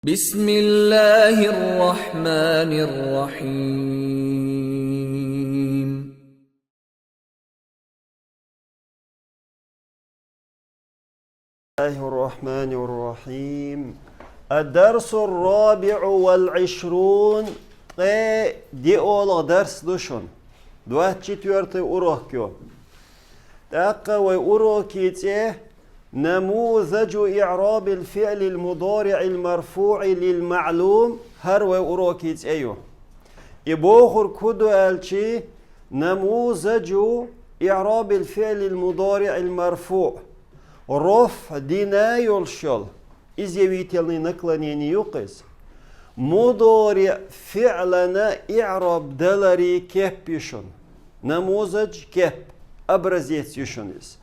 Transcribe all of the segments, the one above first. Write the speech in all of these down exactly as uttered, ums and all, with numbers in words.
بسم الله الرحمن الرحيم. الله الرحمن الرحيم. الدرس الرابع والعشرون. Ткъе диъолгӀа дарс ду шун. Двадцать четвёртый урок ю. ТӀаккха вай урокий цӀе نموذج إعراب الفعل المضارع المرفوع للمعلوم, хӀара вай урокий цӀе ю. И бохург хӀу ду аьлчи, نموذج إعراب الفعل المضارع المرفوع. РофӀ дина йолуш йолу, изъявительный наклонение ю-кх иза. МудориӀ фиӀлана иӀроб даларий кеп ю шуна. نموذج кеп, образец ю шуна иза.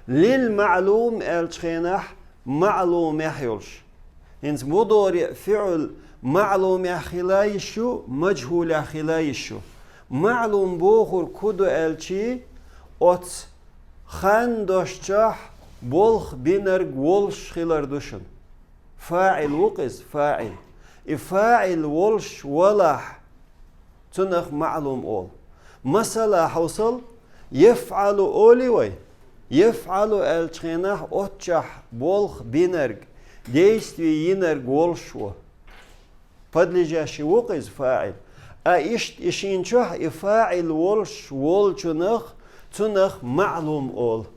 للمعلوم аьллачу хенахь маълумехь йолуш. ХӀинца мудориӀ фиӀл маълумехь хила йиш ю, мажхӀулехь хила йиш ю. Маълум бохург хӀу ду аьлчи, оцу хан дошчохь болх бинарг волуш хилар ду шуна. ФаӀил ву-кх иза, фаӀил. И фаӀил волуш валахь, цунах маълум олу. Масала, хьовсал, يفعل олий вай? يفعل аьллачу хенахь оццахь болх бинарг, действие йинарг волуш ву. Подлежащий ву-кх иза фаӀил. А иштта и шина чохь и фаӀил волуш волчунах, цунах маълум олу.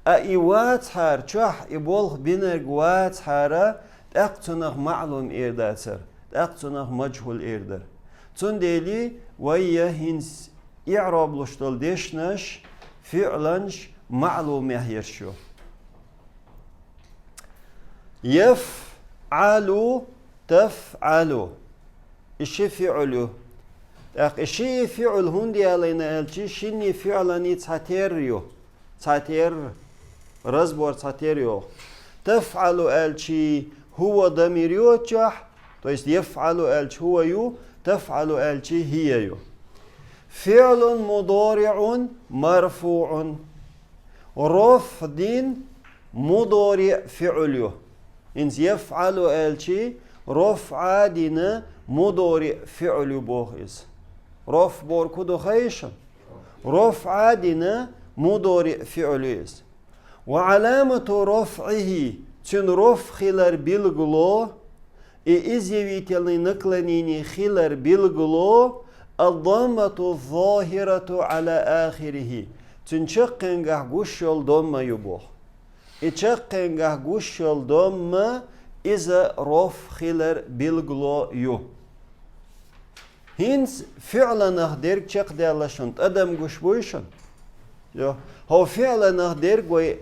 А и вацахьара чохь, и болх бинарг вацахьара, тӀаккха цунах маълум эр дацара, тӀаккха цунах мажхӀул эр дара. Цундела вай я хӀинца иӀроб луш долу дешнаш, фиӀланаш маълумехь ерш ю. يفعل, تفعل. И ши фиӀл ю. ТӀаккха и ши фиӀл хӀунда ялийна аьлчи, шинний фиӀланий цхьатерра ю. Цхьатерра, разбор цхьатерра йоху. تفعل аьлчи هو дамир ю оццахь, то есть يفعل аьлчи هو ю, تفعل аьлчи هي ю. فعل مضارع مرفوع. РофӀ дина мудориӀ фиӀл ю. ХӀинца يفعل аьлчи, рофӀ дина мудориӀ фиӀл ю боху иза. РофӀ бохург хӀу ду хаьий шуна? РофӀ дина мудориӀ фиӀл ю иза. وعلامة رفعه, цуьнан рофӀ хилар билгало, и изъявительный наклонение хилар билгало, الضمة الظاهرة على آخره, цуьнан чаккхенгахь гуш йолу домма ю боху. И чаккхенгахь гуш йолу домма, иза рофӀ хилар билгало ю. ХӀинца фиӀланах дерг чекхдаьлла шуна, тӀадам гуш буй шуна? Йо, хӀо фиӀланах дерг вай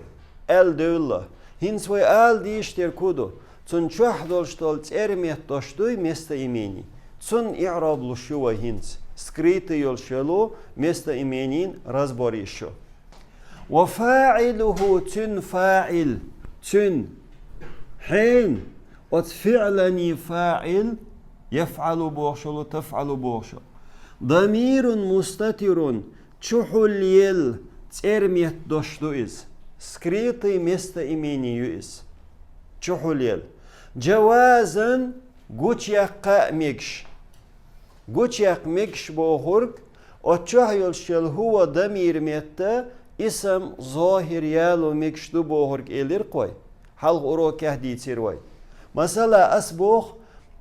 аьлла девлла. ХӀинца вай ала дийша дерг хӀу ду? Цунна чохь долуш долу цӀерметдош дуй, местоимени. Цунна иӀроб луш ю вай хӀинца. Скрытый йолуш йолу местоименин разбор йиш ю. وفاعله, цуьнан фаӀил, цуьнан, хьенан, оцу фиӀланий фаӀил, يفعل бохуш йолу, تفعل бохуш йолу. ضمير مستتر, чухьулъелла цӀерметдош ду иза. Скрытый местоимени ю иза. Чухьулъелла. جوازا, гучуяккха а мегаш. Гучуяккха мегаш бохург, оцу чохь йолуш йолу هو дамир метта исам зохир яло мегаш ду бохург элира-кх вай. Хьалха урокехь дийцира вай. Масала, ас боху,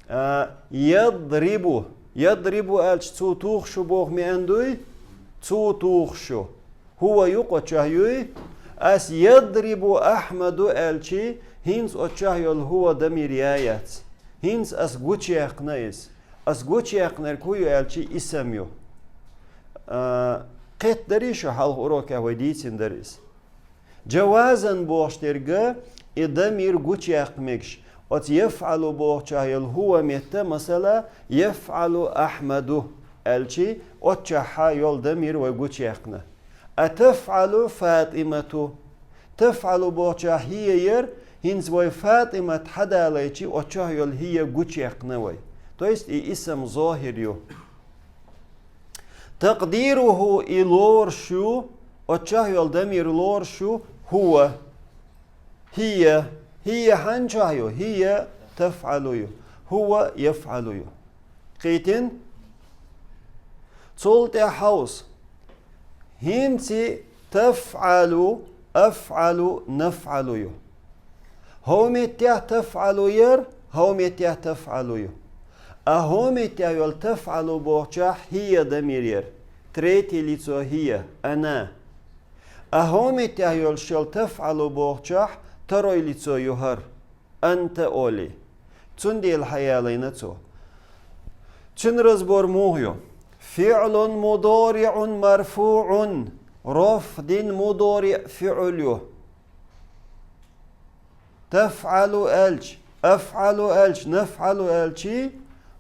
а, يضرب. يضرب аьлча, цо тухуш ву боху маьӀна дуй? Цо тухуш ву. هو ю-кх оцу чохь, юй? Ас يضرب أحمد аьлчи, хӀинца оцу чохь йолу هو дамир я яц. ХӀинца ас гучуяьккхина иза. Ас гучуяьккхинарг хӀу ю аьлчи, исам ю. А, кхетта дарий шу, хьалха урокехь вай дийцина дара иза. جوازا бохуш дерг, и дамир гучуяккха мегаш. Оцу يفعل бохучохь йолу هو метта, масала, يفعل أحمد аьлчи, оццахьа йолу дамир вай гучуяьккхина. أتفعل فاطمة. تفعل бохучохь هي яра, хӀинца вай ФатӀимат хьадалайчи, оццахьа йолу هي гучуяьккхина вай. То есть и исам зохир ю. تقديره, и лоруш ю, оццахьа йолу дамир лоруш ю, هو. هي. هي хьан чохь ю? هي тафӀалу ю. ХӀува яфӀалу ю. Кхийтин? Цул тӀехьа хьовса. ХӀинца тафӀалу, афӀалу, нафӀалу ю. ХӀо меттехь тафӀалу яр, хӀо меттехь тафӀалу ю. А хӀо меттехь йолу тафӀалу бохучохь хӀия дамир яр. Третье лицо хӀия, ана. А хӀо меттехь йолуш йолу тафӀалу бохучохь второй лицо ю хӀара. Анта олий. Цундела хьаялийна цо. Цуьнан разбор муха ю? ФиӀлун мудориӀун марфуӀун. РофӀ дина мудориӀ фиӀл ю. ТафӀалу аьлча, афӀалу аьлча, нафӀалу аьлчий,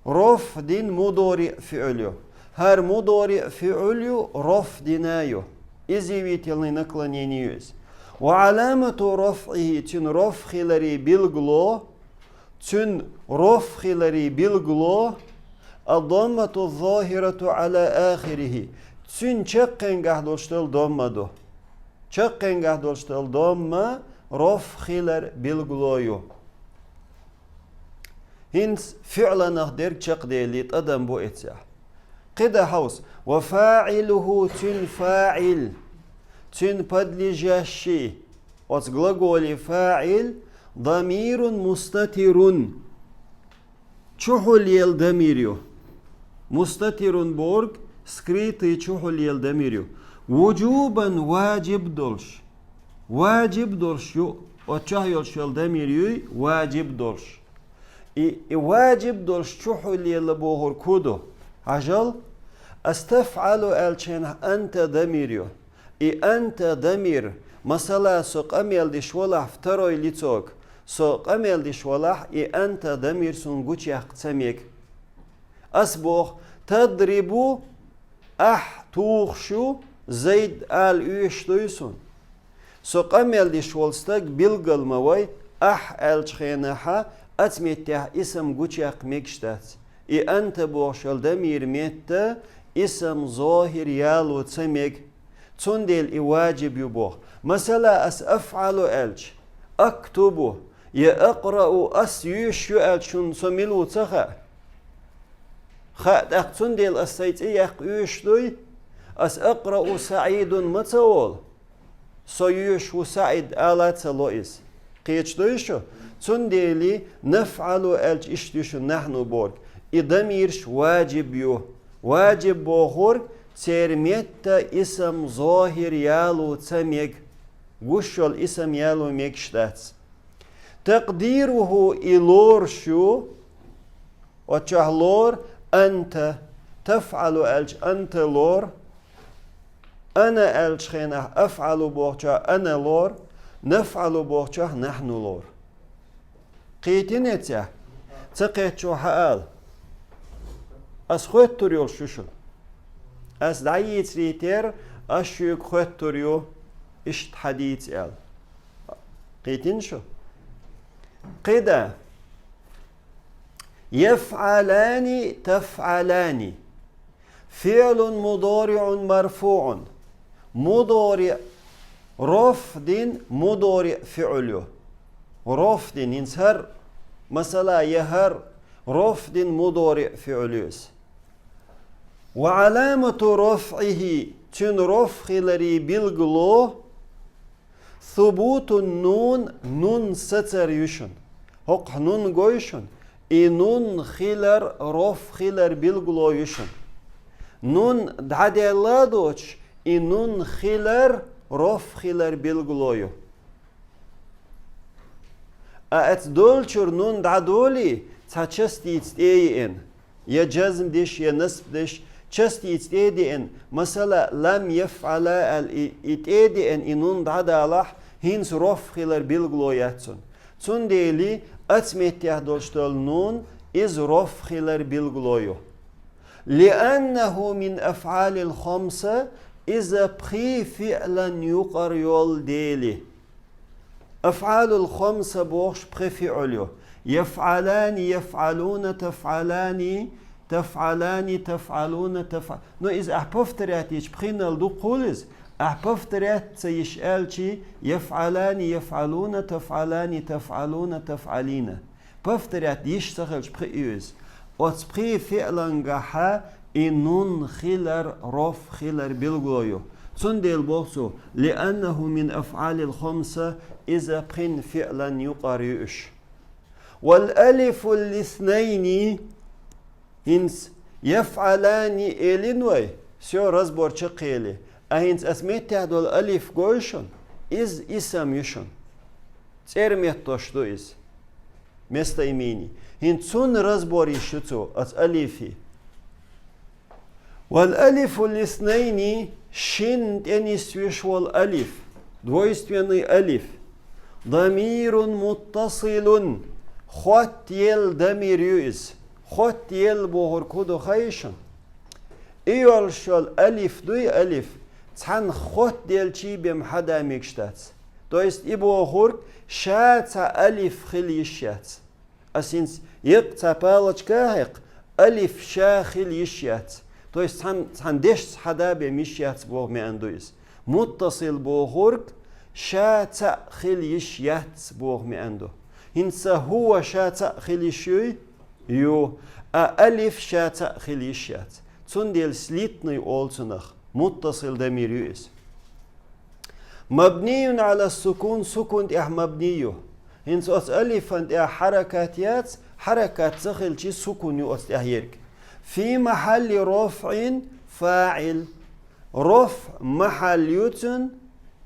рофӀ дина мудориӀ фиӀл ю. ХӀара мудориӀ фиӀл ю, рофӀ дина ю. Изъявительный наклонение ю иза. Ва Ӏаламату рафӀихи, цуьнан рофӀ хиларе билгало, цуьнан рофӀ хиларе билгало, ад-даммату зохирату Ӏала ахирихи, цуьнан чаккхенгахь долуш долу домма ду. Чаккхенгахь долуш долу домма рофӀ хилар билгало ю. ХӀинца фиӀланах дерг чекхдели, тӀадам бу эцехь. КхидӀа хьовса. Ва фаӀилуху, цуьнан фаӀил, цуьнан подлежащий, оцу глаголе фаӀил, дамирун мустатирун. Чухьулъелла дамир ю. Мустатирун бохург скрытый, чухьулъелла дамир ю. Вуджубан, ваджиб долуш. Ваджиб долуш ю. Оцу чохь йолуш йолу дамир юй, ваджиб долуш. И, и ваджиб долуш чухьулъелла бохург хӀун ду? Хьажал, ас тафӀалу аьллачу хенахь анта дамир ю. И анта дамир, масала, со къамел деш валахь второй лицога, со къамел деш валахь, и анта дамир суна гучуяккха ца мега. Ас боху, тадрибу, ахь тухуш ю, Зайд ала оьшуш дуй суна. Со къамел деш волу стаг билггал ма вай, ахь аьллачу хенахьа, оцу меттехь исам гучуяккха мегаш дац. И анта бохуш йолу дамир метта исам зохир яло ца мега. Цундела и ваджиб ю боху. Масала, ас афӀалу аьлча, актубу, я акърау, ас йоьшуш ю аьлча, шуна со мила ву ца хаьа? Хаьа, тӀаккха цундела ас сайн цӀе яккха оьшуш дуй? Ас акърау СаӀидун ма ца олу? Со йоьшуш ву СаӀид ала ца ло иза. Кхеташ дуй шу? Цундела нафӀалу аьлча иштта ю шуна нахьну бохург. И дамираш ваджиб ю. Ваджиб бохург, церан метта исам зохир яло ца мега. Гуш йолу исам яло мегаш дац. Такъдируху, и лоруш ю, оцу чохь лору анта, тафӀалу аьлча анта лору, ана аьллачу хенахь афӀалу бохучохь ана лору, нафӀалу бохучохь нахьну лору. Кхийтина эцехь? Ца кхетчо хьаала. Ас хоьттур йолуш ю шуна. Ас дӀайийцарий тера, ас шуьга хоьттур ю, иштта хьадийца аьлла. Кхийтина шу? КхидӀа. ЯфӀалани, тафӀалани. ФиӀлун мудориӀун марфуӀун. Мудориъ, рофӀ дина мудориъ фиӀл ю. РофӀ дина, хӀинца хӀара, масала, я хӀара, рофӀ дина мудориъ фиӀл ю иза. Ва Ӏаламату рафӀихи, цуьнан рофӀ хиларе билгало, субутун нун, нун сацар ю шуна. ХӀокху нун гой шуна, и нун хилар, рофӀ хилар билгало ю шуна. Нун дӀаделла а доцуш, и нун хилар, рофӀ хилар билгало ю. А эцу долчуьра нун дӀадолий, цхьа частица тӀееана, я джазм деш, я насб деш, частица тӀе а деана, масала, лам яфӀала аьлла, и, и тӀе а деана, и нун дӀадалахь, хӀинца рофӀ хилар билгало яц цунна. Цундела оцу меттехь долуш долу нун, иза рофӀ хилар билгало ю. Лианнаху мин афӀалил хамса, иза пхи фиълан юкъара йолу дели. АфӀалул хамса бохуш пхи фиъл ю. ЯфӀалани, яфӀалуна, тафӀалани, тафӀалани, тафӀалуна, тафӀа-, ну, иза ахь повторять йича пхиънал дукха хуьлу иза. Ахь повторять ца йиш аьлчи, яфӀалани, яфӀалуна, тафӀалани, тафӀалуна, тафӀалина. Повторять йиш ца хилча пхиъ ю иза. Оцу пхи фиълангахьа и нун хилар, роф хилар билгало ю. Цундела боху цо: «Лианнаху мин афъалил хамса», иза пхин фиълан юкъара ю уьш. «Вал алифу лиснайни», хӀинца «яфъалани» элина вай, всё, разбор чекхъели. А хӀинца аса меттехь долу алиф гой шуна, иза исам ю шуна. ЦӀера меттош ду иза. Местоимени. ХӀинца цунна разбор йиш ю цо, оцу алифи. «Вал алифу лиснайни», шин тӀе нисвеш волу алиф, двойственный алиф. «Дамирун муттасилун», хоттаелла дамир ю иза. Хоттаелла бохург хӀун ду хаий шуна? И йолуш йолу алиф дуй, алиф, цхьанна хоттаделчий бен хьада мегаш дац. То есть и бохург ша цхьа алиф хила йиш яц. Аса хӀинца еккъа цхьа палочка а хьекха, алиф ша хила йиш яц. То есть цхьан, цхьан дешца хьада бен йиш яц боху маьӀна ду иза. Муттасил бохург ша цхьаъ хила йиш яц боху маьӀна ду. ХӀинца хӀува ша цхьаъ хила йиш юй? Ю. А алиф ша цхьаъ хила йиш яц. Цундела слитный олу цунах. Муттасил дамир ю иза. «Мабнийюн ала сукун», сукун тӀехь мабни ю. ХӀинца оцу алифан тӀехь хьаракат яц, хьаракат ца хилчи сукун ю оцу тӀехь ерг. «Фи махьалли рофъин фаъил». Рофъ махьал ю цуьнан,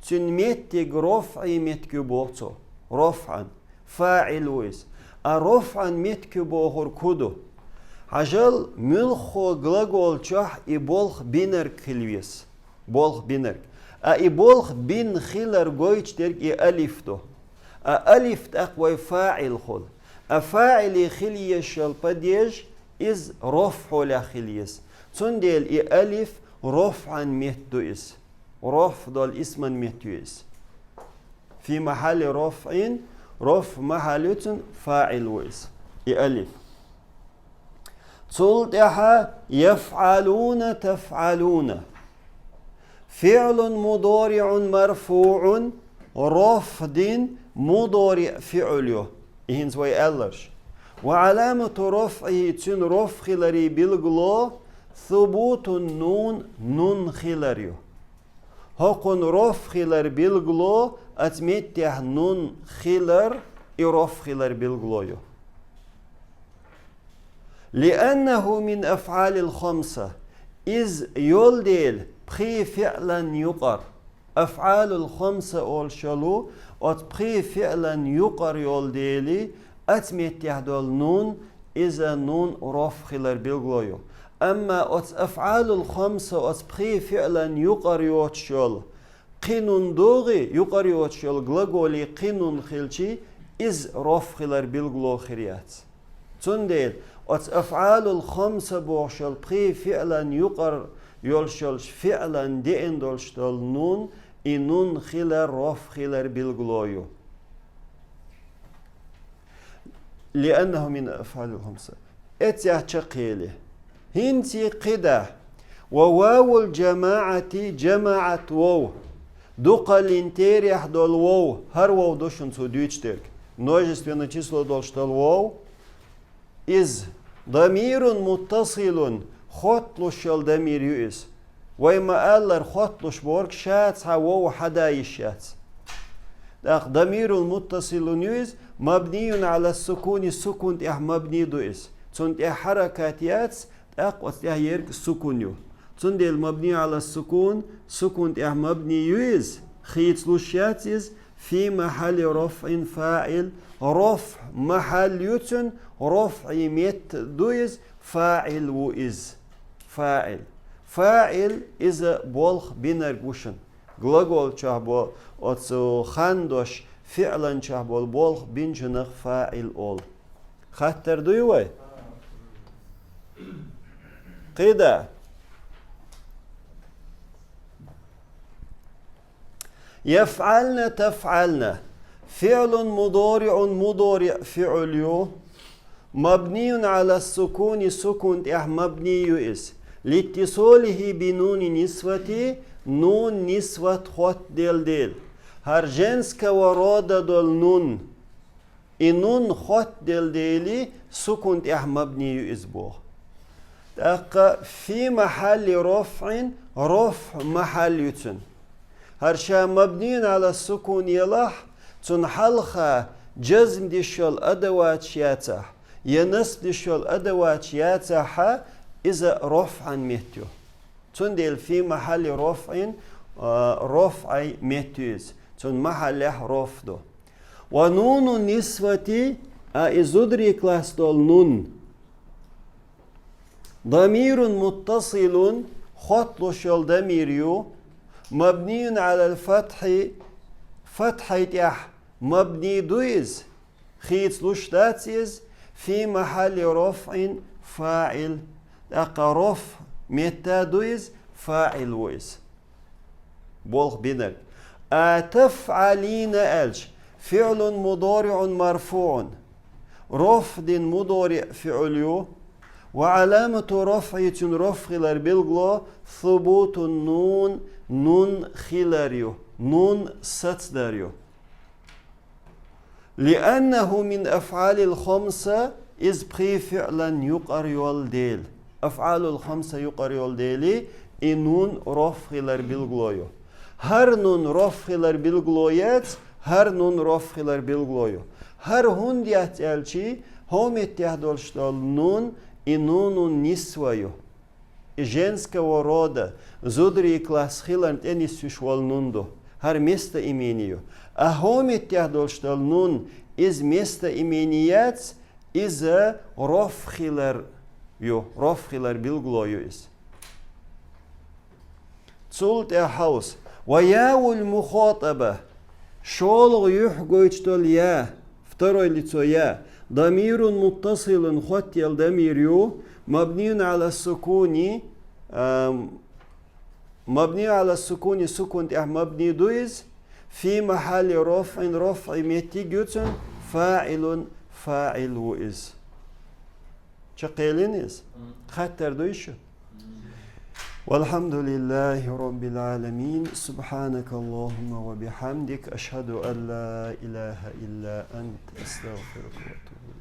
цуьнан меттиг рофъий меттиг ю боху цо. Рофъан. Фаъил ву иза. А рофъан меттиг ю бохург хӀун ду? Хьажал, муьлххо глагол чохь и болх бинарг хила веза. Болх бинарг. А и болх бина хилар гойтуш дерг и алиф ду. А алиф тӀаккха вай фаъил хуьлу. А фаъили хила езаш йолу падеж иза рофъолехь хила еза. Цундела и алиф рофъан метта ду иза. Рофъ долу исман метта ю иза. Фи махьалли рофъин, рофъ махьал ю цуьнан, фаъил ву иза. И алиф. Цул тӀаьхьа яфъалуна, тафъалуна. ФиӀлун мудориӀун марфуӀун, рофъ дина мудориъ фиӀл ю. И хӀинца вай аьлларш. Ва Ӏаламату рофъихи, цуьнан рофъ хиларе билгало, субутун нун, нун хилар ю. ХӀокхунна рофъ хилар билгало, оцу меттехь нун хилар, и рофъ хилар билгало ю. «Лианнаху мин афъалил хамса». Иза йолу дела, пхи фиълан юкъара. Афъалул хамса олуш йолу, оцу пхи фиълан юкъара йолу дела, оцу меттехь долу нун, иза нун рофъ хилар билгало ю. Амма оцу афъалул хамса, оцу пхи фиълан юкъара йоцуш йолу кхин нун дугӀий, юкъара йоцуш йолу глаголе кхин нун хилчий, иза рофъ хилар билгало хир яц. Цундела оцу афъалул хамса бохуш йолу пхи фиълан юкъара йолуш йолчу фиълан деана долуш долу нун, и нун хилар рофъ хилар билгало ю. «Лианнаху мин афъалил хамса». Эццехь чекхъели. ХӀинца кхидӀа. «Ва вавул жамаӀати», жамаӀат вов. Дукхаллин терехь долу вов, хӀара вов ду шуна цо дуьйцуш дерг. Множественное число долуш долу вов. Иза дамирун муттасилун, хотталуш йолу дамир ю иза. Вай ма-аллара, хотталуш бохург ша цхьа вов хьада йиш яц. ТӀаккха дамирун муттасилун ю иза, мабнийюн Ӏала сукуни, сукун тӀехь мабни ду иза. Цунна тӀехь хьаракат яц, тӀаккха оцу тӀехь ерг сукун ю. Цундела мабни Ӏала сукун, сукун тӀехь мабни ю иза, хийцалуш яц иза, фи махьалли рофъин фаъил, рофъ махьал ю цуьнан, рофъий метта ду иза, фаъил ву иза. Фаъил. Фаъил иза болх бинарг ву шуна. Глагол чохь бо-, оцу хан дош, фиълан чохь болу болх бинчунах фаъил олу. Хаттар дуй вай? КхидӀа. «Яфъална, тафъална». ФиӀлун мудориӀун, мудориӀ фиӀл ю. «Мабнийун Ӏала сукуни», сукун тӀехь мабни ю иза. «Литтисолихи би нуни нисвати», нун нисват хоттаделла дела. ХӀара женского рода долу нун. И нун хотделла дели, сукун тӀехь мабни ю иза боху. ТӀаккха фи махьалли рофӀин, рофӀ махьалла ю цуьнан. ХӀара ша мабнин Ӏала сукун елахь, цунна хьалха жазм деш йолу адаваташ яцахь, я насб деш йолу адаваташ яцахьа, иза рофӀан метта ю. Цундела фи махьалли рофӀин, а, рофӀай метта ю иза. Цунна махьаллехь рофӀ ду. Ва нуну нисвати, а и зударий класс долу нун. Дамирун муттасилун, хотталуш йолу дамир ю, мабниюн Ӏалал фатхьи, фатхьай тӀехь мабни ду иза, хийцалуш дац иза, фи махьалли рофӀин фаӀил, тӀаккха рофӀ метта ду иза, фаӀил ву иза. Болх бинарг. А тафӀалина аьлча, фиӀлун мудориӀун марфуӀун. РофӀ дина мудориӀ фиӀл ю. Ва Ӏаламату рофӀи, цуьнан рофӀ хилар билгало, субутун нун, нун хилар ю, нун сацдар ю. Лианнаху мин афӀалил хомса, иза пхи фиӀлан юкъара йолу дела. АфӀалул хомса юкъара йолу дели, и нун рофӀ хилар билгало ю. ХӀара нун рофӀ хилар билгало яц, хӀара нун рофӀ хилар билгало ю. ХӀара хӀунда яц аьлчи, хӀокху меттехь долуш долу нун, и нунун нисва ю. И женского рода, зударий класс хиларна тӀенисвеш волу нун ду. ХӀара местоимени ю. А хӀокху меттехь долуш долу нун, иза местоимени яц, иза рофӀ хилар ю, рофӀ хилар билгало ю иза. Цул тӀаьхьа хьовса. Ва яул мухатаба. ШолгӀа юьхь гойтуш долу я. Второй лицо я. Дамирун муттасилун, хоттаелла дамир ю. Мабниюн Ӏала сукуни. Ам, мабниюн Ӏала сукуни, сукун тӀехь мабни ду иза. Фи махьалли рофӀин, рофӀи меттиг ю цуьнан. ФаӀилун, фаӀил ву иза. Чекхъеллина иза? Хаттар дуй шу? Валхьамдулиллахи роббил Ӏаламин. Субхьанакаллахумма ва бихьамдик. Ашхьаду ан ла илаха илла ант. Астагфирука ва атубу